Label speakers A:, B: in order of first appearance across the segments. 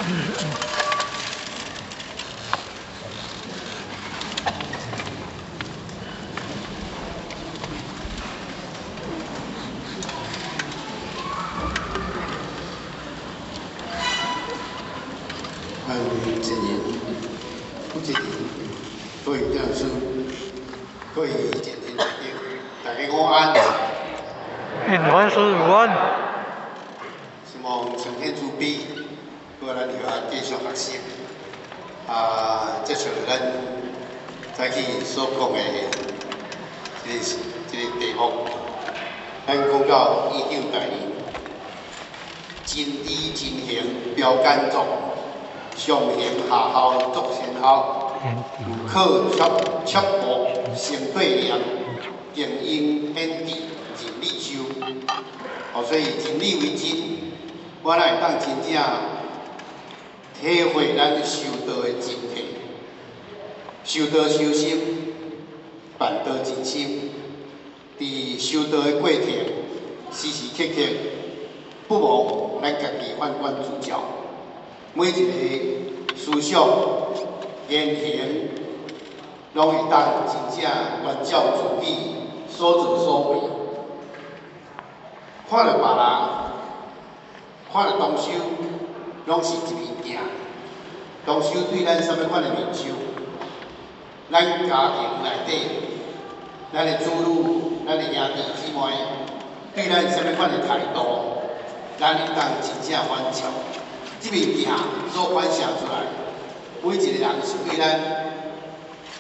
A: 咱一年不一年，各位教師，各位前人大家午安。
B: 願凡事如安。
A: 希望上天慈悲，閣咱又啊繼續學習。啊，接續咱早起所講的這個題目，咱講到院長大人，真知真行標杆作，上行下效作先後，有靠卻卻步成對念，經營顯智真理修。哦，所以真理為真，我咱會當真正體會咱修道的真諦，修道修心，辦道盡心。佇修道的過程，時時刻刻不忘咱家己反觀自照，每一個思想、言行，攏會當真正關照自己所作所為。看著別人，看著同修，攏是一面鏡。同修對咱啥物款的面相？咱家庭內底，咱的子女、咱的兄弟姊妹，對咱啥物款的態度，咱應當真正反照。這面鏡所反射出來，每一個人是對咱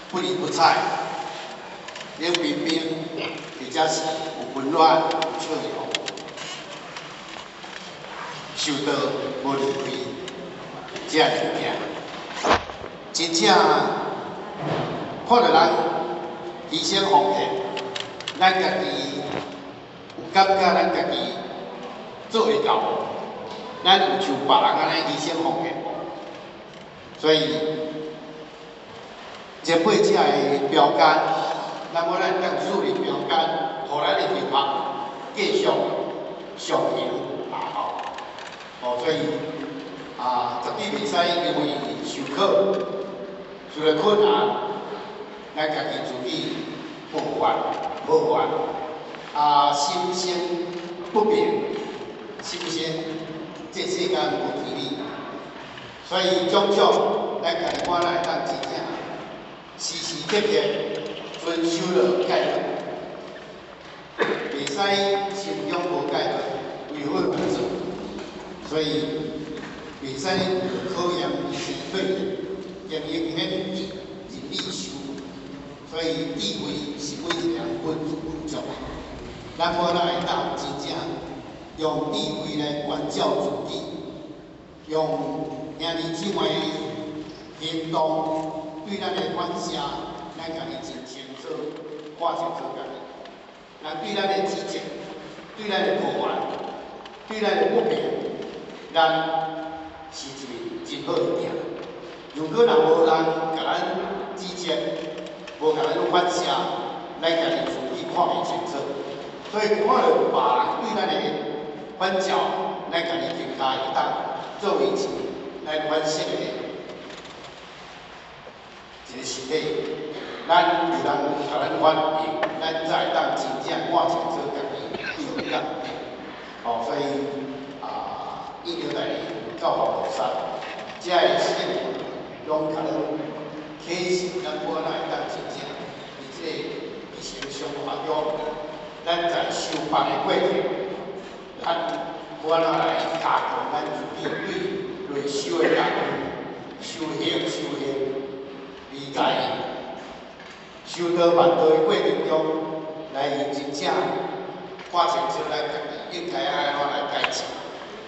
A: 不理不睬、冷冰冰，或者是有溫暖、有笑容，修道無離開這個物件，真正看著人犧牲奉獻，咱家己有感覺，咱家己做會到無？咱有像別人按呢犧牲奉獻無？所以前輩這个標杆，咱無咱當樹立標杆，予咱的學校繼續上行下效。哦，所以啊，絕對袂使因為受考受了困難，咱家己自己抱怨、抱怨，啊，心生不平，心生這世間無天理。所以種種，咱家己看咱會當真正時時刻刻遵守了戒律，袂使心中無戒律，違反原則。所以袂使考驗伊生退，經營顯智真理修。所以智慧是每一個人本具足的。咱無咱會當真正用智慧來關照自己，用兄弟姊妹的行動對咱的反射，咱家己真清楚，看清楚家己。人對咱的指責，對咱的抱怨，對咱的不平，咱是一面真好的鏡。如果若無人共咱指責，無共咱反射，咱家己自己看袂清楚。所以看著別人對咱的反照，咱家己更加會當作為一咱反省的一個實體。咱有人共咱反映，咱才會當真正看清楚家己對毋對。哦，所以啊，院長大人教化菩薩，這个聖文攏共咱啟示，咱無哪會當真正佇這個日常生活中，咱在修辦的過程，咱無哪來加強咱自己對內修的功夫，修行修行，而在修道辦道的過程中，來真正看清楚咱家己應該按怎來改進。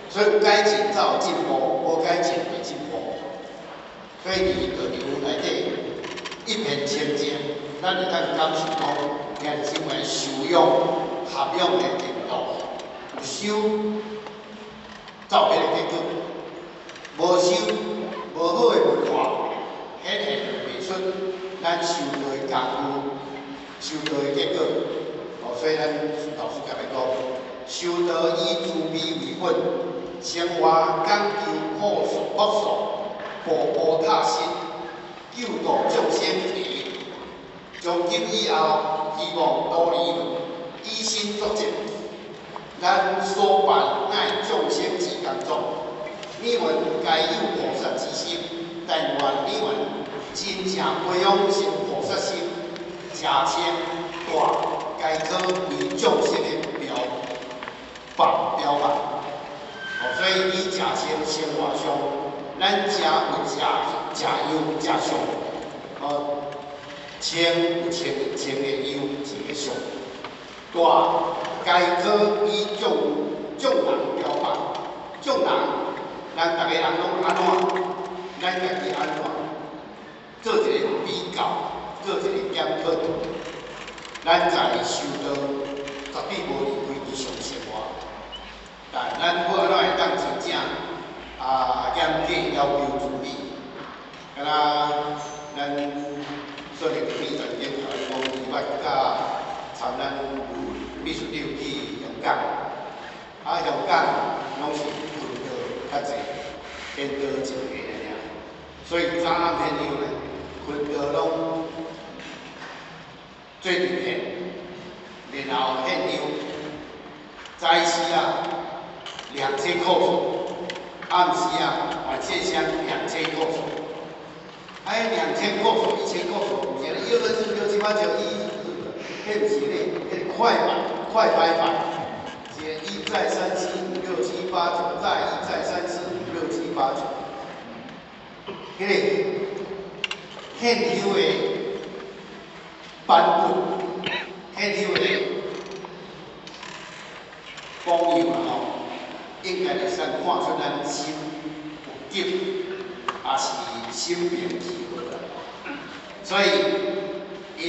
A: 所以改進才有進步，無改進袂進步。所以佇道場內底一片清淨，咱會當感受講，兄弟姊妹修養、涵養的程度，有修才有彼個結果，無修無好的文化，顯現袂出咱修道的功夫、修道的結果。哦，所以咱老師共咱講，修道以慈悲為本，生活講求樸素，樸素，步步踏實，救度眾生第一。從今以後，希望多利以身作則，咱所辦乃眾生之工作，你們該有菩薩之心，但願你們真正培養成菩薩心，誠清大，皆可為眾生的標榜標範。哦，所以以誠清生活上，咱誠有誠誠樣誠相，哦，清有清清的樣，一個相，大皆可以眾眾人標榜，眾人，咱逐个人攏按怎，咱家己按怎，做一個比較，做一個檢討。咱在修道，絕對無離開日常生活。但咱欲按怎會當真正啊嚴格要求自己，敢若咱說的秘傳經講，伊捌佮參咱秘書長去香港，啊香港攏是坤道較濟，天道一個爾，所以早暗獻香呢，坤道攏做陣獻，然後獻香，早時啊2000箍數，暗時啊晚線香2000箍數，哎2000箍數1000箍數，毋是一二三四五六七八九一，彼毋是咧，彼個快板快拍法，是一再三四五六七八九，再一再三四五六七八九，彼個獻香的版本，獻香的榜樣啊吼，應該會使看出咱心有急，抑是心平氣和啦。所以，𪜶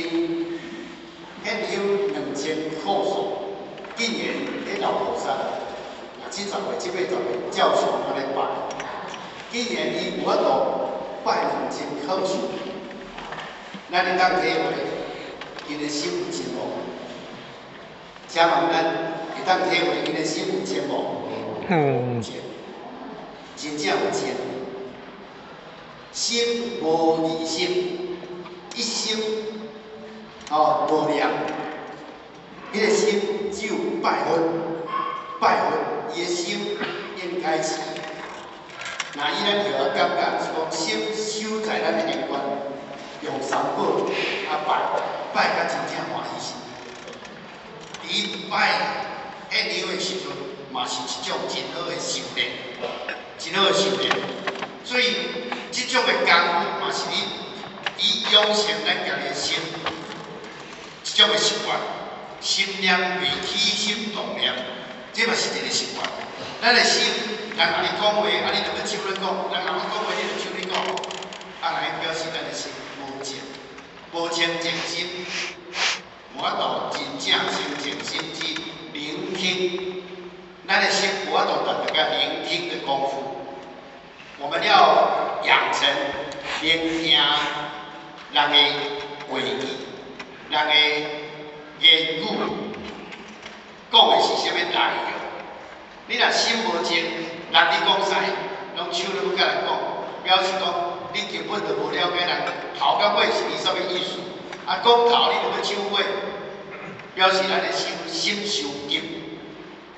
A: 獻香2000箍數，竟然彼老菩薩60歲、七八十歲照常按呢拜，竟然伊有法度拜2000箍數，咱會當體會，𪜶的心有清無？請問咱會當體會𪜶的心有清無？
B: 有。
A: 清，真正有清。心無二心，一心哦無念，彼個心只有拜佛，拜佛，伊的心應該是，若以咱著愛感覺是講心守在咱的玄關，用三寶啊拜，拜甲真正歡喜心。佇拜獻香的時陣，嘛是一種真好的修煉，真好的修煉。所以，這種的功夫嘛是你以養成咱家己的心，這種的習慣，心念未起心動念，這嘛是一個習慣。咱的心，人共你講話，啊，你就欲搶咧講；人共我講話，你就搶咧講，啊，來表示咱的心無靜，無清淨心，無法度真正清淨心去聆聽。咱的心無法度達到個聆聽的功夫。我們要養成聆聽人的話語，人的言語，講的是啥物內容？你若心無靜，人咧講啥，攏搶咧欲共人講，表示講你根本就無了解人頭到尾是你啥物意思。啊，講頭你就欲搶尾，表示咱的心心傷急，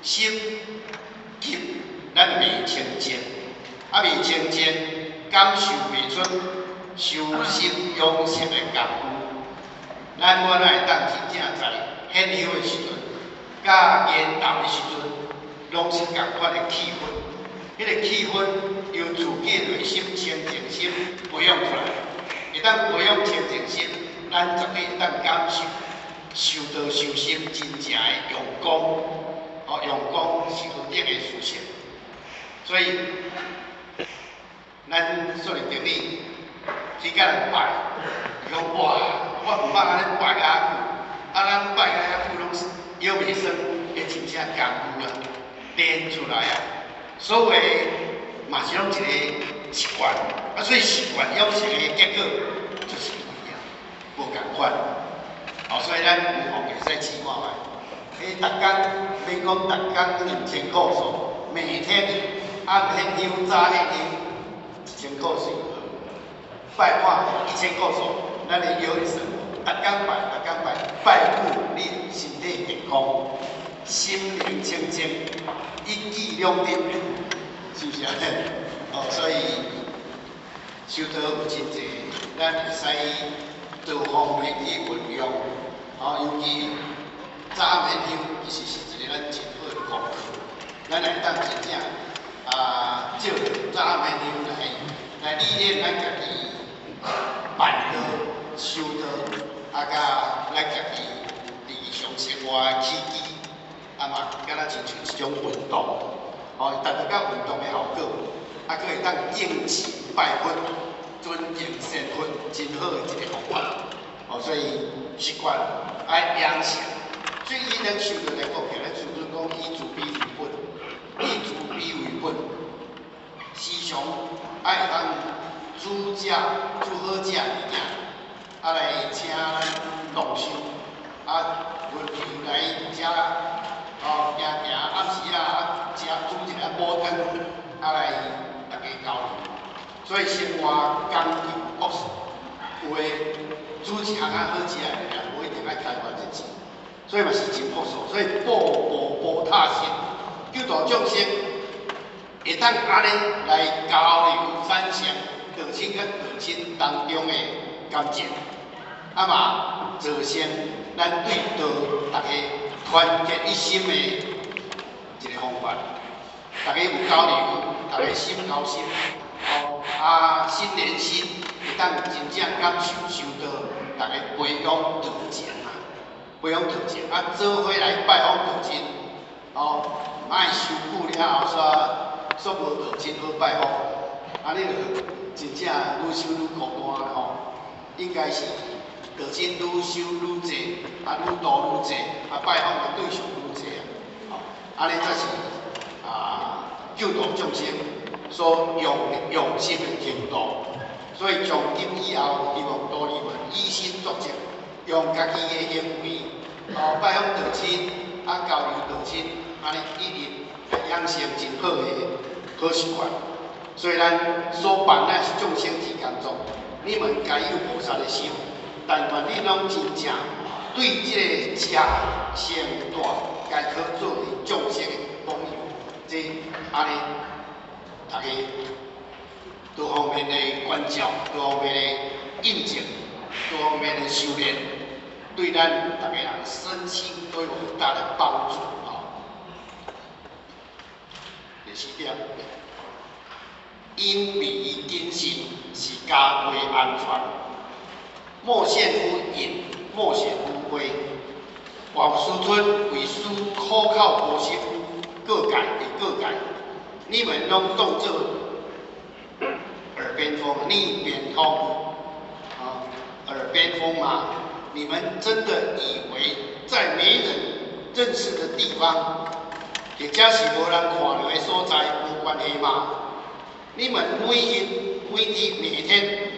A: 心急，咱袂清淨。啊，袂清淨，感受袂出修心養性的功夫。咱我哪會當真正在獻香的時陣，佮言談的時陣，攏是仝款的氣氛。彼個氣氛由自己內心清淨心培養出來，會當培養清淨心，咱絕對會當感受修道修心真正的用功。哦，用功是何等的殊勝。所以，咱說的頂禮去共人拜，伊講哇，我毋捌按呢拜較久，啊，咱拜較遐久攏腰袂酸，彼真正功夫啊，練出來啊。所謂嘛是攏一個習慣，啊，所以習慣養成的結果就是不一樣，無仝款。哦，所以咱有空會使試看覓。彼逐工免講逐工2000箍數，每天暗獻香、早獻香，1000塊水，拜看1000塊數，咱的腰會酸。逐工拜，逐工拜，拜久你身體健康，心靈清淨，一舉兩得，是毋是按呢？哦，所以修道有真濟，咱會使多方面去運用。哦，尤其早暗獻香，其實是一個咱真好的功課。咱會當真正啊，借早暗獻香來歷練咱家己辦道、修道，啊，佮咱家己日常生活的起居，啊嘛，敢若親像一種運動，哦，達到較運動的效果，啊，閣會當敬神拜佛、尊敬仙佛，真好的一个方法。哦，所以習慣愛養成。所以伊咱修道來講，咱師尊講以慈悲為本，以慈悲為本，時常愛會當煮食、煮好食的物件，啊來請咱同修，啊輪流來食，哦，行行暗時啊，食煮一个補湯，啊來大家交流。所以生活講求樸素，有的煮一項較好食的，也無一定愛開發這錢，所以嘛是真樸素。所以步步菩薩行，救度眾生，會當按呢來交流產生道親佮道親當中的感情，啊嘛造成咱對道大家團結一心的一个方法。大家有交流，大家心交心，哦，啊心連心，會當真正感受修道，大家培養道情啊，培養道情，啊做伙來拜訪道親，哦，毋愛傷久了後，煞煞無道親好拜訪，按呢就真正愈修愈孤單吼。應該是道親愈修愈濟，啊愈度愈濟，啊拜訪的對象愈濟啊，吼，按呢才是啊救度眾生所用用心的程度。所以從今以後，希望徒兒們以身作則，用家己的行為，哦拜訪道親，啊交流道親，按呢一直養成真好的好習慣。所以咱所辦的是眾生之工作，你們該有菩薩的心，但願你攏真正對這个邪聖大，該可作為眾生的榜樣。這按呢，大家多方面的關照，多方面的印證，多方面的修煉，對咱逐家人身心都有很大的幫助啊。第四點，隱微謹慎是加倍安全。莫顯乎隱，莫顯乎微。願師尊為師苦口婆心，告誡的告誡，你們攏當做耳邊風，耳邊風，啊，耳邊風嗎？你們真的以為在沒人認識的地方，或者是無人看著的所在，無關係嗎？你們每日每日每天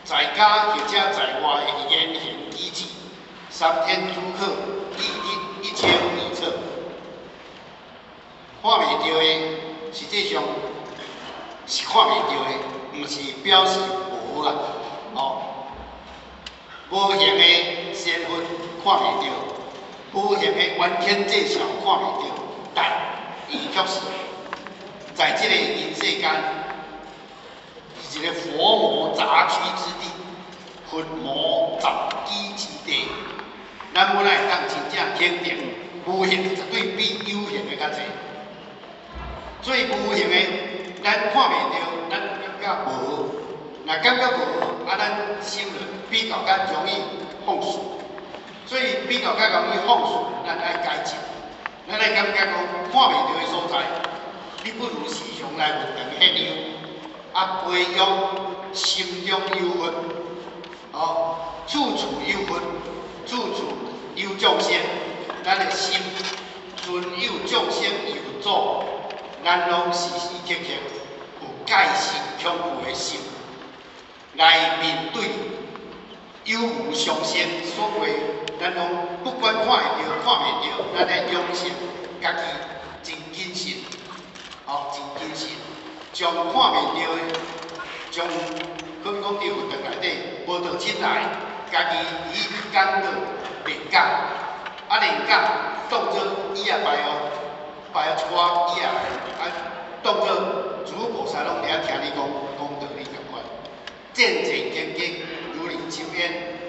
A: 在家或者在外的言行舉止，三天諸可一一一清二楚。看袂著的，實際上是看袂著的，毋是表示無啦，哦，無形的仙佛看袂著，無形的元天濟兆看袂著，但伊卻是在這个人世間，是一个佛魔雜居之地，佛魔雜居之地。咱本來會當真正肯定，無形的絕對比有形的較濟。所以無形的，咱看袂著，咱感覺無。若感覺無，啊，咱心就比較較容易放肆。所以比較較容易放肆，咱愛改進。咱愛感覺講看袂著的所在，你不如時常來佛堂獻香，啊，培養心中有佛，哦，處處有佛，處處有眾生。咱的心存有眾生有主，咱攏時時刻刻有戒慎恐懼的心來面對有無相生所過，咱攏不管看會著看袂著，咱愛養成家己真謹慎。哦，真謹慎，將看袂著的，將可比講佇佛堂內底無著進來，家己佇講道練講，啊練講當做椅仔擺哦，擺予一寡椅仔來，啊當做諸菩薩攏佇遐聽你講講道理仝款，戰戰兢兢，如臨深淵，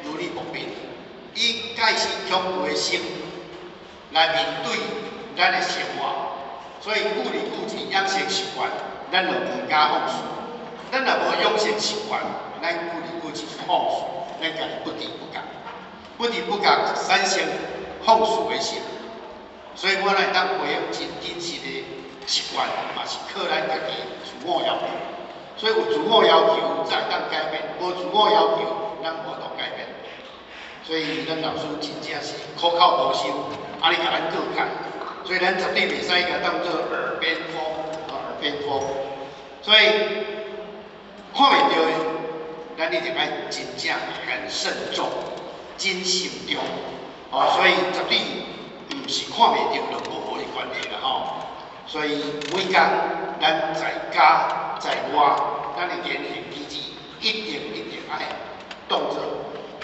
A: 如履薄冰，以戒慎恐懼的心來面對咱的生活。所以久而久之養成習慣，咱就毋敢放肆。咱若無養成習慣，咱久而久之放肆，咱家己不知不覺，不知不覺產生放肆的心。所以我會當培養真謹慎的習慣，嘛是靠咱家己自我要求。所以有自我要求才會當改變，無自我要求，咱無法度改變。所以咱老師真正是苦口婆心，按呢共咱告誡。所以咱絕對袂使共當做耳邊風，耳邊風。所以看袂著的，咱一定愛真正很慎重、真慎重。哦，所以絕對毋是看袂著就無的關係啦吼。所以每工咱在家在外，咱的言行舉止一定一定愛當做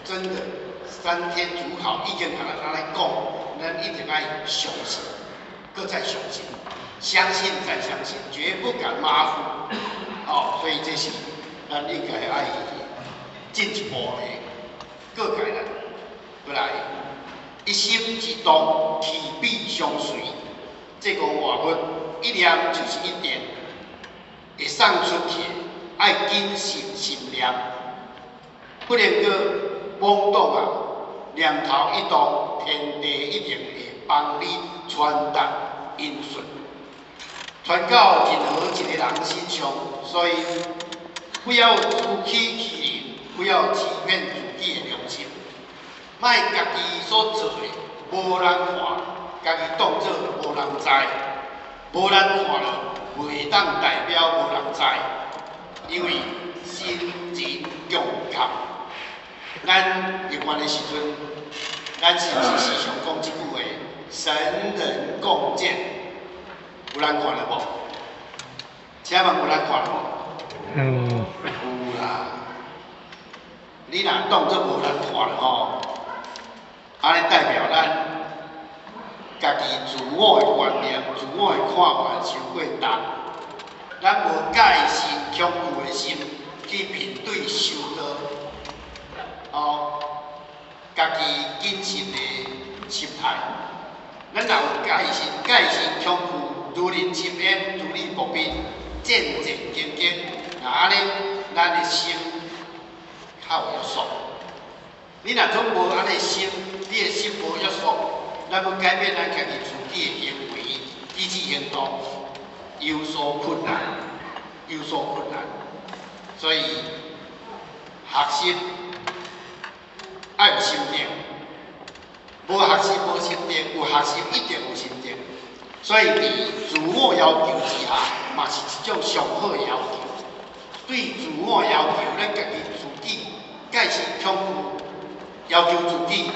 A: 真的。三天主考已經共咱按呢講，咱一定愛相信，閣再相信，相信再相信，絕不敢馬虎。哦，所以這是咱應該愛進一步的告誡咱，過來一心一動，氣必相隨。這個活佛一念就是一電，會送出去，愛謹慎心念，不能閣妄動啊！念頭一動，天地一定會幫你傳達音訊，傳到任何一個人身上。所以不要自欺欺人，不要欺騙自己的良心，莫家己所做的無人看，家己當做無人知，無人看了，袂當代表無人知，因為心人共感。咱入願的時陣，咱是毋是時常講這句話？神人共見，有人看著無？請問有人看著無？
B: 嗯。
A: 有啦。你若當做無人看著吼，按呢代表咱家己自我的觀念、自我的看法傷過重，咱無戒慎恐懼的心去面對修道。哦，家己謹慎的心態，咱若有戒慎、戒慎恐懼，如臨深淵，如履薄冰，戰戰兢兢，若按呢，咱的心較有約束。你若總無按呢心，你的心無約束，咱欲改變咱家己自己的行為、舉止行動，有所困難，有所困難。所以學習愛有心得，無學習無心得，有學習一定有心得。所以佇自我要求之下，嘛是一種上好的要求。對自我要求，咱家己自己戒慎恐懼，要求自己，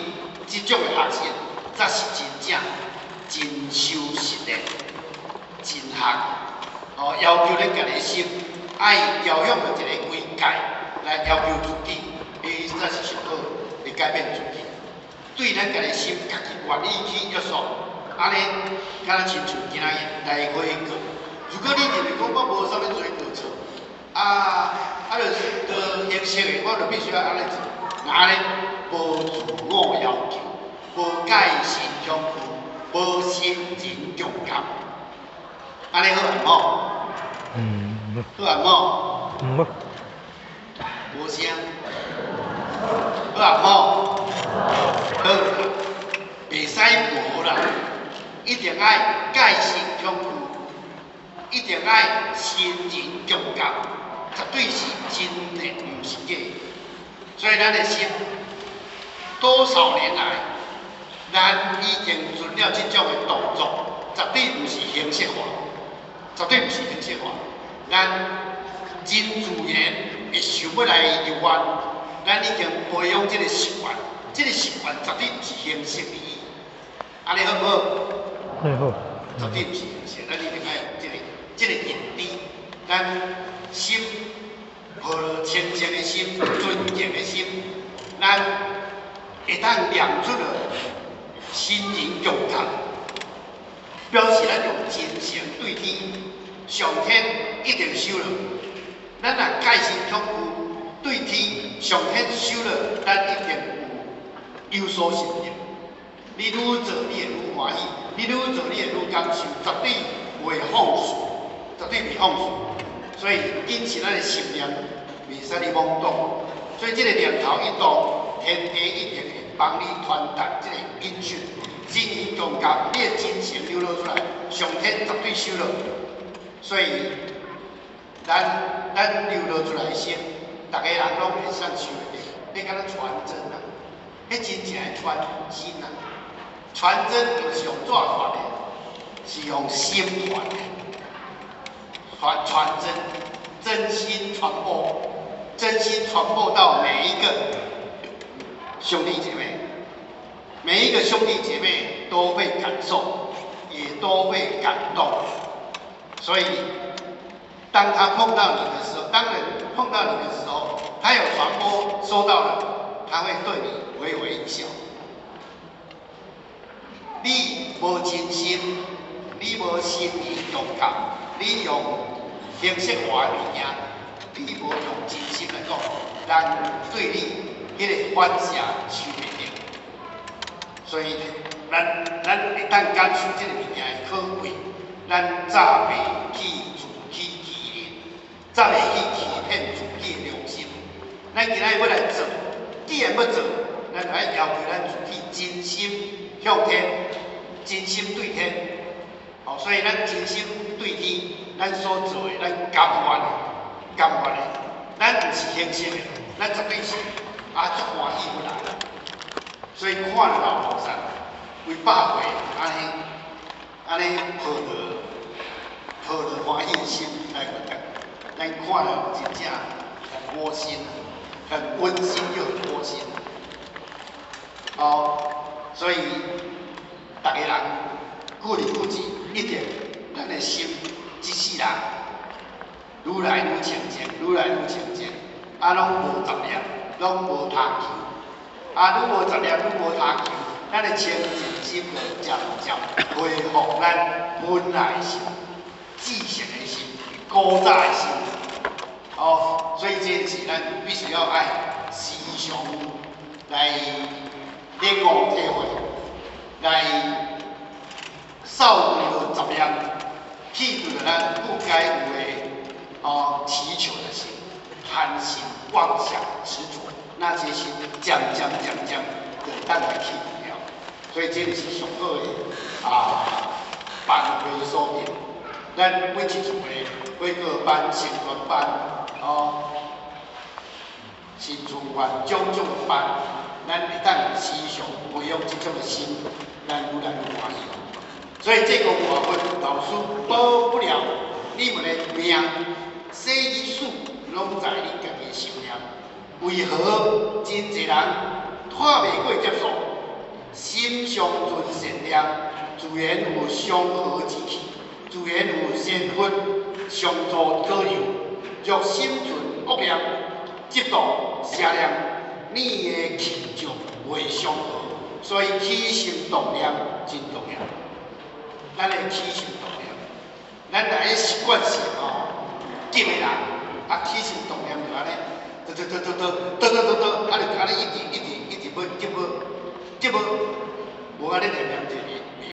A: 這種的學習，才是真正真修實的，真學。哦，要求咱家己的心，愛調向著一個規界來要求自己，彼才是上好會改變自己。對咱家己心，家己願意去約束，按呢，敢若親像今仔日來回過。如果你認為講我無啥物罪過錯，啊啊，就形式的，我就必須愛按呢做。若按呢，無自我要求，無戒慎恐懼，無心人共感，按呢好毋好？
B: 嗯。
A: 好毋好？
B: 毋好。
A: 無聲。好毋好？好，袂使無啦，一定愛戒慎恐懼，一定愛心人共感，絕對是真的，毋是假的。所以咱的心，多少年來，咱已經存了這種的動作，絕對毋是形式化，絕對毋是形式化。咱真自然會想欲來入願，咱已經培養這個習慣，這個習慣絕對毋是形式而已。按呢好毋好？
B: 好。
A: 絕對毋是形式，咱一定愛有這個。這個認知，咱心抱著清淨的心、純淨的心，咱會當念出來心靈共感，表示咱用真誠對天，上天一定收落。咱若戒心恐懼對天，上天收落，咱一定有有所成就。你愈做，你會愈歡喜；你愈做，你會愈感受，絕對袂放肆，絕對袂放肆。所以，堅持咱的心念，袂使你妄動。所以，這個念頭一動，天地一定會幫你傳達這個音訊。真言共感，你的真誠流露出來，上天絕對收落。所以，咱流露出來的心，逐個人攏會使收會著。你敢若傳真啊？彼真正的傳真啊！傳真毋是用紙傳的，是用心傳的。傳真，真心傳播，真心傳播到每一個兄弟姐妹，每一個兄弟姐妹都會感受，也都會感動。所以，當他碰到你的時候，當人碰到你的時候，他有傳播收到了，他會對你微微一笑。你無真心，你無心靈共感，你用形式化的物件，你無用真心來講，人對你彼個反射收袂著。所以，咱會當感受這個物件的可貴，咱才袂去自欺欺人，才袂去欺騙自己的良心。咱今仔日欲來做，既然欲做，咱就愛要求咱自己真心向天，真心對天。哦，所以咱真心對天，咱所做的，咱甘願的，甘願的，咱毋是形式的，咱絕對是啊，足歡喜欲來。所以看著老菩薩幾百歲按呢按呢抱著歡喜的心來佛講，咱看了真正很窩心，很溫馨又很窩心。哦，所以逐个人久而久之，一定咱的心這世人愈來愈清淨，愈來愈清淨，啊，攏無雜念，攏無貪求，啊，愈無雜念，愈無貪求，咱的清淨心就漸漸恢復咱本來心、至誠的心、古早的心。哦，所以這是咱必須要愛時常來領悟體會，來掃除雜念，去除著咱不該有的哦祈求的心、貪心、妄想、執著那些心，漸漸漸漸就會當來去除掉。所以這就是上好的啊班會所得。咱每一次的果個班、成全班、哦，新春班、種種的班，咱會當時常培養這種的心，咱愈來愈歡喜。所以這個話分老師保不了你們的命，生與死攏在恁家己的心念。為何真濟人拖袂過劫數？心尚存善念，自然有祥和之氣，自然有仙佛相助保佑。若心存惡念、嫉妒、邪念，你的氣就袂祥和。所以起心動念真重要。咱的起心動念，咱來習慣性吼，急的人，啊起心動念就按呢，得得得得得得得得得，啊就按呢一直一直一直欲急欲急欲，無按呢念念一個。